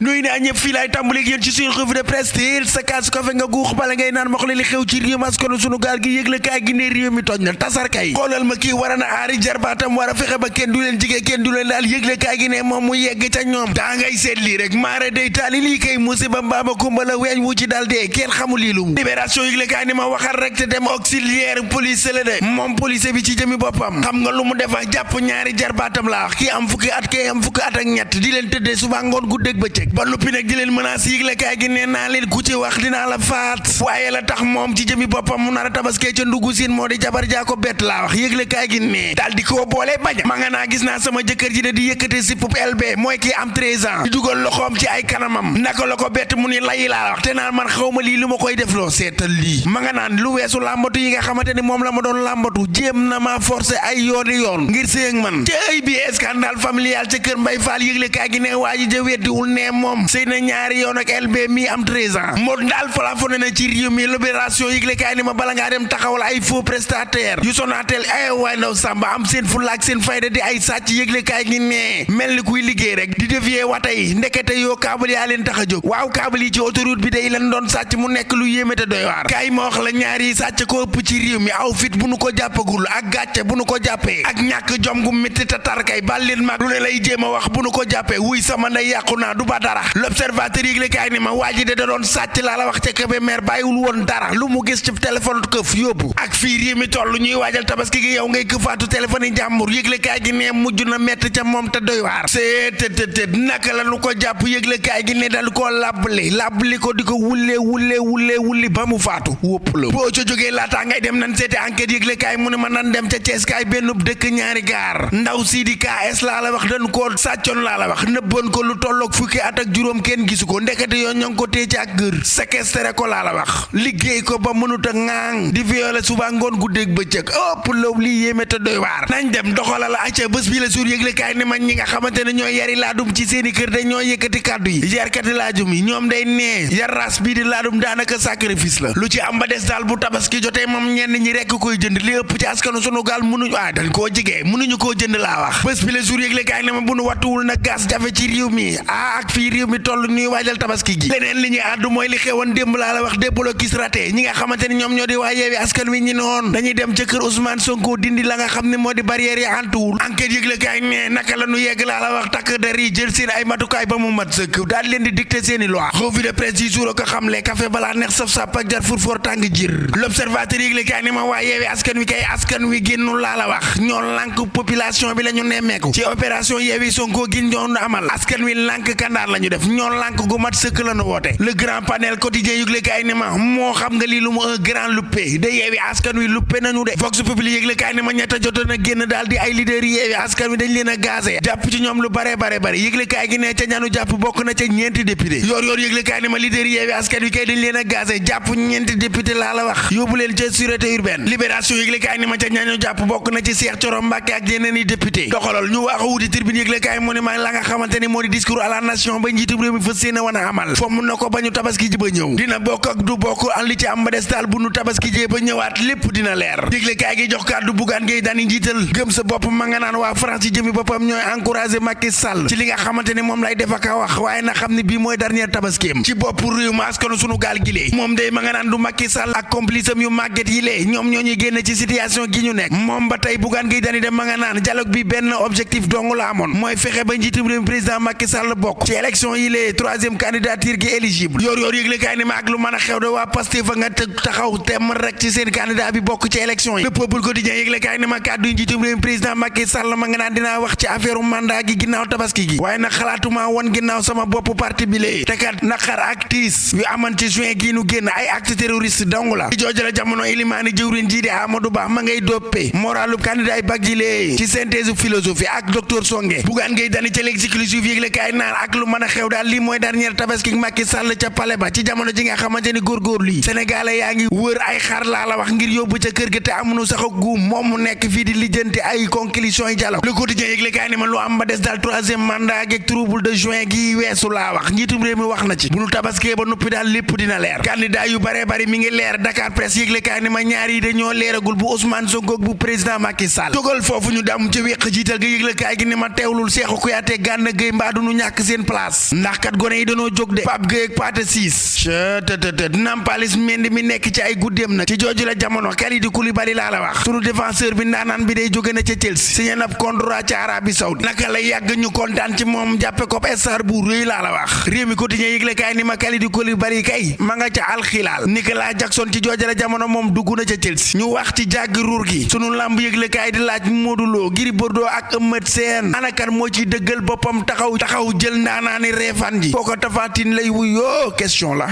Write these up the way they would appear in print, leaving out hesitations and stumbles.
nuy naa ñëpp fii laay tàmbaleeg yéen ci suñu revue de presse teel sa kaas kafe nga guux bala ngay naan wax li xew ci réew mi askanu sunu gaal gi yëgle kaay gi ne réew mi toj na tasar kay xoolal ma kii war a na aari jarbaatam war a fexe ba kenn du leen jige kenn du leen daal yëgle kaay gi ne moom mu yegg ca ñoom daa ngay seet lii rek maare day taali lii kay musiba mbaaba kumba la weeñ wu ci dal dee kenn xamul lii lum libération yëgle kaay ni ma waxal rek te dem auxiliaire police la de moom police bi ci jëmi boppam xam nga lu mu def ak jàpp ñaari jarbaatam la wax kii am fukki at kii am fukki at ak ñett di leen tëddee suba ngoon guddeeg bëccëg ba noppi nag di leen menace yëgle kaay gi nee naa leen ku ci wax dinaa la faat waaye la tax moom ci jëmi boppam mu nar a tabaskee ca ndugg siin moo di jabar jaa ko bett laa wax yëgle kaay gi nee daal di koo boole bañ ma nga naa gis naa sama jëkkër ji de di yëkkate si pup LB mooy kii am 13 ans di dugal loxoom ci ay kanamam naka la ko bett mu ni layi laa wax te naan man xawma lii lu ma koy defloo seetal lii ma nga naan lu weesu làmbatu yi nga xamante ni moom la ma doon làmbatu jéem na ma forcé ay yooni yoon ngir séeg man ca ay bi scandale familial ca kër Mbay Fall yëgle kaay gi ne waa ji ja weddiwul ne moom sëy na ñaari yoon ak LB mi am 13 ans moo daal plafonné na ci réew mi libération yëgle kaay ni ma bala ngaa dem taxawal ay faux prestataire yu Sonatel ay waay ndaw sàmba am seen fulla ak seen fayda di ay sàcc yëgle kaay gi ne mel ni kuy liggéey rek di dévier wata yi ndekete yoo câble yaa leen tax a jóg waaw câble yi ci autoroute bi day leen doon sàcc mu nekk lu yéeme te doy waar kaay ma wax la ñaari sàcc ko ëpp ci réew mi aw fit bu nu ko jàppagul ak gàcce bu nu ko jàppee ak ñàkk jom gu métti te tar kay bal leen mag lu ne lay jéem a wax bu nu ko jàppee wuy sama nday yàqu naa du ba dara l'observateur yëgle kaay ni ma waa ji de da doon sàcc laa la wax ca Kébémer bàyyiwul woon dara lu mu gis ci téléphone këf yóbbu ak fii réew mi toll ñuy waajal tabaski gi yow ngay këfaatu téléphone yi jàmbur yëgle kaay gi ne mujj na mett ca moom te doy waar seetététét naka la nu ko jàpp yëgle kaay gi ne dal koo làbbali ko di ko wulli ba mu faatu wópp la boo ca jógee laataa ngay dem nan seeti enquête yëgle kaay mu ne ma nan dem ca Cees kaay benn dëkk ñaari gaar ndaw sii di KS laa la wax dañ koo sàccoon laa la wax nëbboon ko lu tolloog fukki at ak juróom kenn gisu ko ndekete yoo ñoo ngi ko téye ci ak gër séquestré ko laa la wax liggéey ko ba mënut a ŋaang di violé suba ngoon guddeeg bëccëg ëpp law lii yéeme te doy waar nañ dem doxala la acca bés bi la suur yëgle kaay ne man ñi nga xamante ne ñooy yari laadum ci seeni kër de ñoo yëkkati kàddu yi yarkati laajum yi ñoom day nee yar ras bii di laadum daanaka sacrifice la lu ci am ba des daal bu tabaski jotee moom ñenn ñi rekk koy jënd li ëpp ci askanu sunu gaal mënuñu dañ koo jigee mënuñu koo jënd laa wax bés bi la suur yëgle kaay ne ma bu nu wattuwul nag gas jafe ci réew mi ak fii réew mi toll ñuy waajal tabaski gi leneen li ñuy àddu mooy li xewoon démb laa la wax déblocus raté ñi nga xamante ni ñoom ñoo di waa Yewwi Askan Wi ñi noon dañuy dem ca kër Ousmane Sonko dindi la nga xam ne moo di barrière yi antuwul enquête yëgle kaay ne naka la nu yegg laa la wax takk der yi jël seen ay matukaay ba mu mat sëkk daal leen di dicter seeni loi revue de presse yi jour ko xamle café balaa neex saf sap ak jar furfoor tàng jir l'observateur yëgle kaay ne ma waa Yewwi Askan Wi kay askan wi génnul laa la wax ñoo lànk population bi la ñu nemmeeku ci opération Yewwi Sonko gi ñoo amal askan wi lànk kandaar la ñu def ñoo lànk gu mat sëkk la nu woote le grand panel quotidien yëgle kaay ne ma moo xam nga lii lu mu un grand luppé de Yewwi Askan Wi luppé nañu de Vox Populi yëgle kaay ne ma ñetta jotoon a génn daal di ay leader yi Yewwi Askan Wi dañ leen a gazé jàpp ci ñoom lu bare yëgle kaay gi ne ca ñaanu jàpp bokk na ca ñeenti député yor yëgle kaay ne ma leader yi Yewwi Askan Wi kay dañ leen a gazé jàpp ñeenti député laa la wax yóbbu leen ca sûreté urbaine libération yëgle kaay ne ma ca ñaanu jàpp bokk na ci Cheikh Thioro Mbacké ak yeneen i député doxalal ñu wax wuti tribune yëgle kaay mu ne ma la nga xamante ni moo di discours à la nation ba njiitum réew mi fas yéene wan a amal fomm na ko ba ñu tabaski ji ba ñëw dina bokk ak du bokk an li ci am ba des daal bu nu tabaski jee ba ñëwaat lépp dina leer yëgle kaay gi jox kàddu Bougane Gueye Dany njiital gëm sa bopp ma nga naan waa France yi jëmi boppam ñooy encouragé Macky Sall ci li nga xamante ni moom lay def ak a wax waaye na xam ne bii mooy dernière tabaskeem ci bopp réew ma askanu sunu gaal gi lee moom day ma nga naan du Macky Sall ak complice am yu màgget yi lee ñoom ñoo ñuy génn ci situation gi ñu nekk moom ba tey Bougane Gueye Dany de ma nga naan dialogue bi benn objectif dong la amoon mooy fexe ba njiitum réew président Macky Sall bokk ci élection yi lee troisième candidature gi éligible yor yëgle kaay ne ma ak lu mën a xew de waa Pastef fa nga taxaw temm rek ci seen candidat bi bokk ci élection yi le peuple quotidien yëgle kaay ne ma kàddu njiitum réew président Macky Sall ma nga naan dinaa wax ci affaire mandat gi ginnaaw tabaski gi waaye nag xalaatuma woon ginnaaw sama bopp parti bi lee te kat naqar ak tiis yu aman ci juin gii nu génn ay acte terroriste dong la di joojale jamono ilimaani jëwriñ ji di Amadou Ba ma ngay doppe moralu candidat yi bag ji lee ci synthèse philosophie ak docteur Songe Bougane Gueye Dany ca l'exclusif yëgle kaay naan ak lu mën a xew daal lii mooy dernière tabaski Macky Sall ca palais ba ci jamono ji nga xamante ni góorgóorlu yi sénégalais yaa ngi wër ay xar laa la wax ngir yóbbu ca kër ga te amuñu sax ak guum moom mu nekk fii di lijjanti ay conclusion yi dialogue le quotidien yëgle kaay ne ma lu am ba des daal troisième mandat ak trouble de juin gi weesu laa wax njiitum réew mi wax na ci bu nu tabaskee ba noppi daal lépp dina leer candidat yu bare bari mi ngi leer Dakar Presse yëgle kaay ne ma ñaar yi dañoo leeragul bu Ousmane Sonko bu président Macky Sall jógal foofu ñu dem ci wéq jiital ga yëgle kaay gi ne ma teewlul Cheikhou Kouyaté Gana Gueye mbaa du nu ñàkk seen place laas ndax kat gone yi dañoo jóg de Pape Gueye ak Pathé Ciss cttt Nampalys Mendy mi nekk ci ay guddeem nag ci jooju la jamono Kalidou Koulibaly laa la wax sunu défenseur bi ndaanaan bi day jóge na ca Chelsea signé na contrat ca Arabie Saoudite naka la yàgg ñu kontaan ci moom jàppe ko star bu rëy laa la wax réew mi quotidien yëgle kaay ni ma Kalidou Koulibaly kay ma nga ca Al Hilal Nicolas Jackson ci jooju la jamono moom dugg na ca Chelsea ñu wax ci jàgg ruur gi sunu lamb yëgle kaay di laaj Modou Lo Gris Bordeaux ak Eumeu Sène ana kan moo ci dëggal boppam taxaw jël ndaanaani reefan ji kooko tafaatin lay wuyoo question la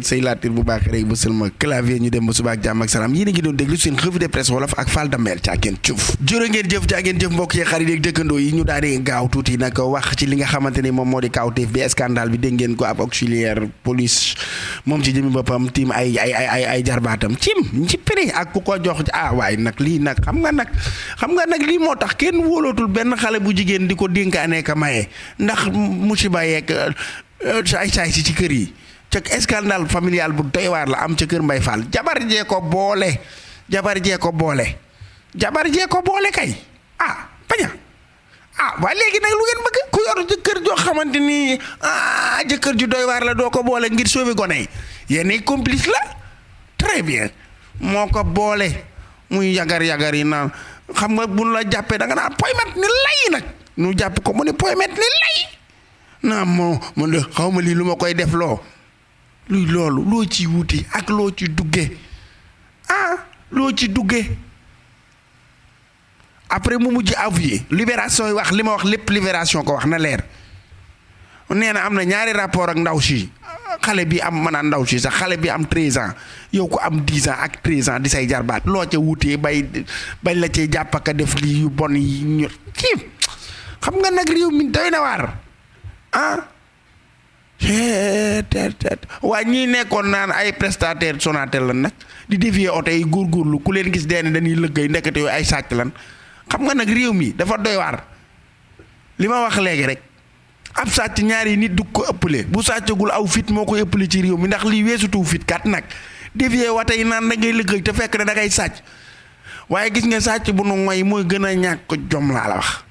say laatir bu baax rek ba seulement clavier ñu dem ba suba ak jàmm ak salaam yéen a ngi doon déglu seen revue de presse wolof ak Fall Damel caageen cuuf jërë ngeen jëf jaageen jëf mbokk yi xarit yeeg dëkkandoo yi ñu daal di gaaw tuuti nag wax ci li nga xamante ni moom moo di kawteef bi scandale bi dégg ngeen ko ab auxiliaire police moom ci jëmi boppam tiim ay jarbaatam ci prix ak ku ko jox waaye nag lii nag xam nga nag lii moo tax kenn wóolootul benn xale bu jigéen di ko dénkaane ka maye ndax musiba yeeg saay si ci kër yi ca scandale familial bu doy waar la am ca kër Mbay Fall jabar jee ko boole kay baña waa léegi nag lu ngeen bëgg ku yor jëkkër joo xamante ni jëkkër ju doy waar la doo ko boole ngir sauver gone yi yéen complice la très bien moo ko boole muy yagar yi naan xam nga bu la jàppee da nga naan poymet ni lay nag nu jàpp ko mu ne poymet ni lay naa man de xaw ma lii lu ma koy def luy loolu loo ci wuti ak loo ci dugge après mu mujj avoué libération yi wax li ma wax lépp libération ko wax na leer nee na am na ñaari rapport ak ndaw si xale bi am mën a ndaw si sax xale bi am 13 ans yow ko am 10 ans ak 13 ans di say jarbaat loo ca wutee bañ la cee jàppaka def lii yu bon yi ñu kii xam nga nag réew mi doy na waar waa ñii nekkoon naan ay prestataire Sonatel lan nag di dévier oto yi góorgóorlu ku leen gis dee dañuy lëggéey ndekete yooyu ay sàcc lan xam nga nag réew mi dafa doy waar li ma wax léegi rek ab sàcc ñaari nit du ko ëppale bu sàccagul aw fit moo koy ëppale ci réew mi ndax lii weesutu fit kat nag dévier wate yi naan da ngay lëggéey te fekk ne da ngay sàcc waaye gis nga sàcc bu nu mooy mooy gën a ñàkk jom laa la wax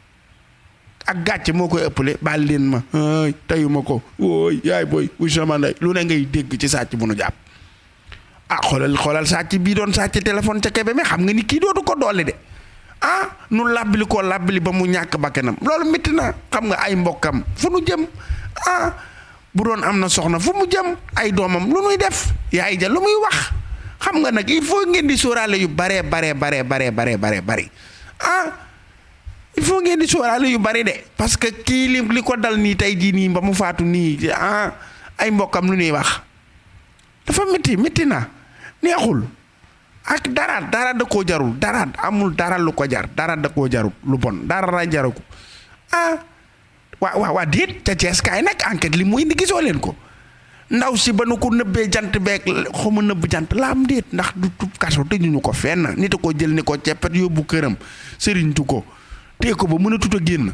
ak gàcce moo koy ëppale baal leen ma teyuma ko wooy yaay booy wuy sama ndey lu ne ngay dégg ci sàcc bu nu jàpp xoolal sàcc bii doon sàcc téléphone ca Kébémer xam nga ni kii dootu ko doole de nu làbbali ba mu ñàkk bakkanam loolu métti na xam nga ay mbokkam fu nu jëm bu doon am na soxna fu mu jëm ay doomam lu nuy def yaay ja lu muy wax xam nga nag il faut ngeen di sóoraale yu bare il faut ngeen di sóoraale yu bari de parce que kii li ko dal nii tey jii nii ba mu faatu nii ay mbokkam lu ñuy wax dafa métti na neexul ak dara da koo jarul dara amul dara lu ko jar dara da koo jarul lu bon dara jaru ko waa déet ca Cees kaay nag enquête li mu indi gisoo leen ko ndaw si ba nu ko nëbbee jant beeg xamu nëbb jant la am déet ndax du tub kaso tëjuñu ko fenn nit a ko jël ni ko ceppet yóbbu këram sëriñtu ko tee ko ba mën a tut a génn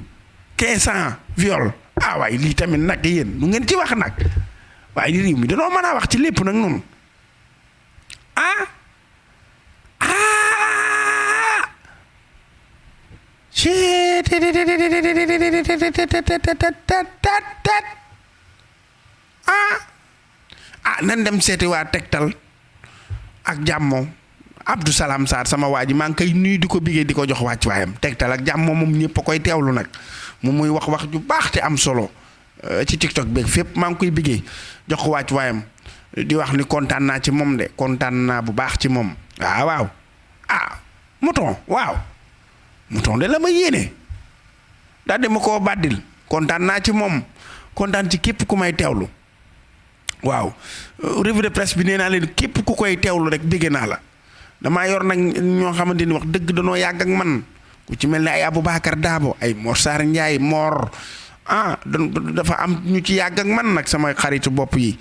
15 ans viol waaye lii tamit nag yéen nu ngeen ci wax nag waaye di réew mi danoo mën a wax ci lépp nag noonu nan dem seeti waa Tektal ak Jàmmoo Abdou Salam Sarr sama waa ji maa ngi koy nuyu di ko bigee di ko jox wàcc waayam Tektal ak Jàmmoo moom ñëpp a koy teewlu nag moom muy wax ju baax te am solo ci TikTok beeg fépp maa ngi koy bigee jox ko wàcc waayam di wax ni kontaan naa ci moom de kontaan naa bu baax ci moom waaw mouton de la ma yéene daal di ma koo bàddil kontaan naa ci moom kontaan ci képp ku may teewlu waaw revue de presse bi nee naa leen képp ku koy teewlu rek bégge naa la damaa yor nag ñoo xamante ni wax dëgg danoo yàgg ak man ku ci mel ne ay Aboubacar Daabo ay Mor Sarr Ndiaye Mor dafa am ñu ci yàgg ak man nag sama xaritu bopp yi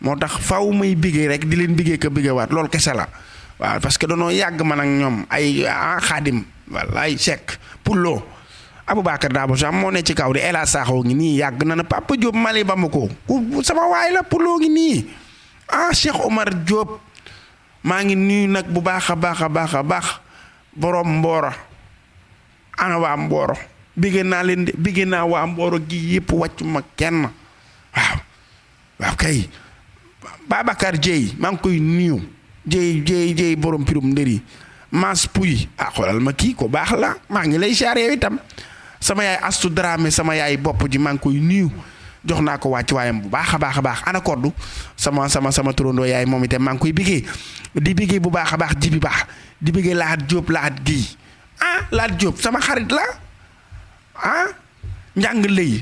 moo tax faw may biggee rek di leen biggee ka biggewaat loolu kese la waaw parce que danoo yàgg man ak ñoom ay Xaadim wallaay Seck Pullo Aboubacar Daabo sax moo ne ci kaw de El Hadj Sakho ngi nii yàgg na Papa Diop Mali Bamako ku sama waay la Pullo ngi nii Cheikh Omar Diop maa ngi nuyu nag bu baax a baax borom Mboro ana waa Mboro bigé naa leen de bigé naa waa Mboro gi yëpp wàccu ma kenn waaw kay Babacar Dieye maa ngi koy nuyu Dieye borom pirum ndëri Mas Pouy xoolal ma kii ko baax la maa ngi lay siyaare yow itam sama yaay Astu Dramé sama yaay bopp ji maa ngi koy nuyu jox naa ko wàcc waayam bu baax a baax ana koddu sama turandoo yaay moom itam maa ngi koy bigee di bigee bu baax a baax ji bi baax di bigee Laat Jóob Laat gi Laat Jóob sama xarit la njàng lay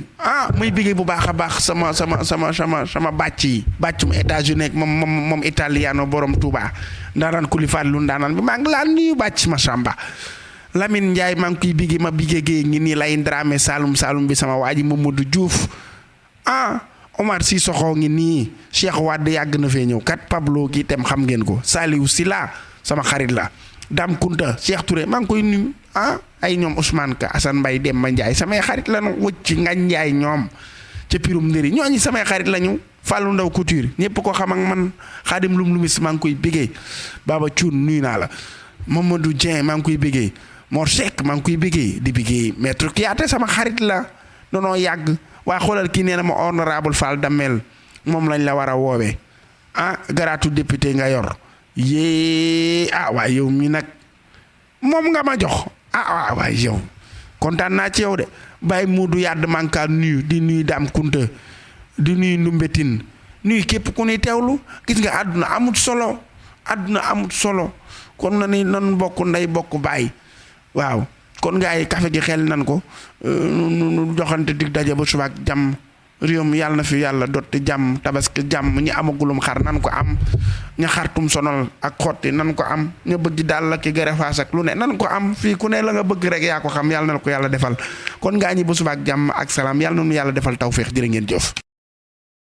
muy bigee bu baax a baax sama bàccum États-Unis moom italiano borom Touba ndaanaan kulifaat lu ndaanaan bi maa ngi laa nuyu bàcc ma samba Lamine Ndiaye maa ngi koy bigee ma bigee gee ngi nii lay Dramé Saloum bi sama waa ji Mamadou Diouf Omar Sissoko ngi nii Cheikh Wade yàgg na fee ñëw kat Pablo gi tem xam ngeen ko Saliou Sila sama xarit la Dame Kunta Cheikh Touré maa ngi koy nuyu ay ñoom Ousmane Ka Assane Mbaye Demba Ndiaye samay xarit lañu wëcc Ngagne Ndiaye ñoom ca pirum ndëri ñooñu samay xarit lañu Fallou Ndaw Couture ñëpp ko xam ak man Xaadim Lumis maa ngi koy bégee Baba Thioune nuyu naa la Mamadou Dieng maa ngi koy bégee Mor Seck maa ngi koy bégee di bégee maître Kiyaate sama xarit la noonoo yàgg waa xoolal kii nee na ma honorable Fall Damel moom lañ la war a woowee garaatu député nga yor yée waa yow mi nag moom nga ma jox waay yow kontaan naa ci yow de bàyyi Moodu Yàdd manka nuyu di nuyu Dame Kunta di nuyu Ndumbetin nuyu képp ku ni teewlu gis nga àdduna amut solo kon na ni nan bokk ndey bokk baay waaw kon gaa yi kafe gi xel nan ko nu joxante dig daje ba subaak jàmm réew mi yàlla na fi yàlla dotti jàmm tabaski jàmm ñi amagulum xar nan ko am ña xartum sonal ak xotti nan ko am ña bëgg daal la ki gerefaas ak lu ne nan ko am fii ku ne la nga bëgg rek yaa ko xam yàlla na ko yàlla defal kon gaa ñi ba subaak jàmm ak salaam yàlla na nu yàlla defal tawféex jërë ngeen jëf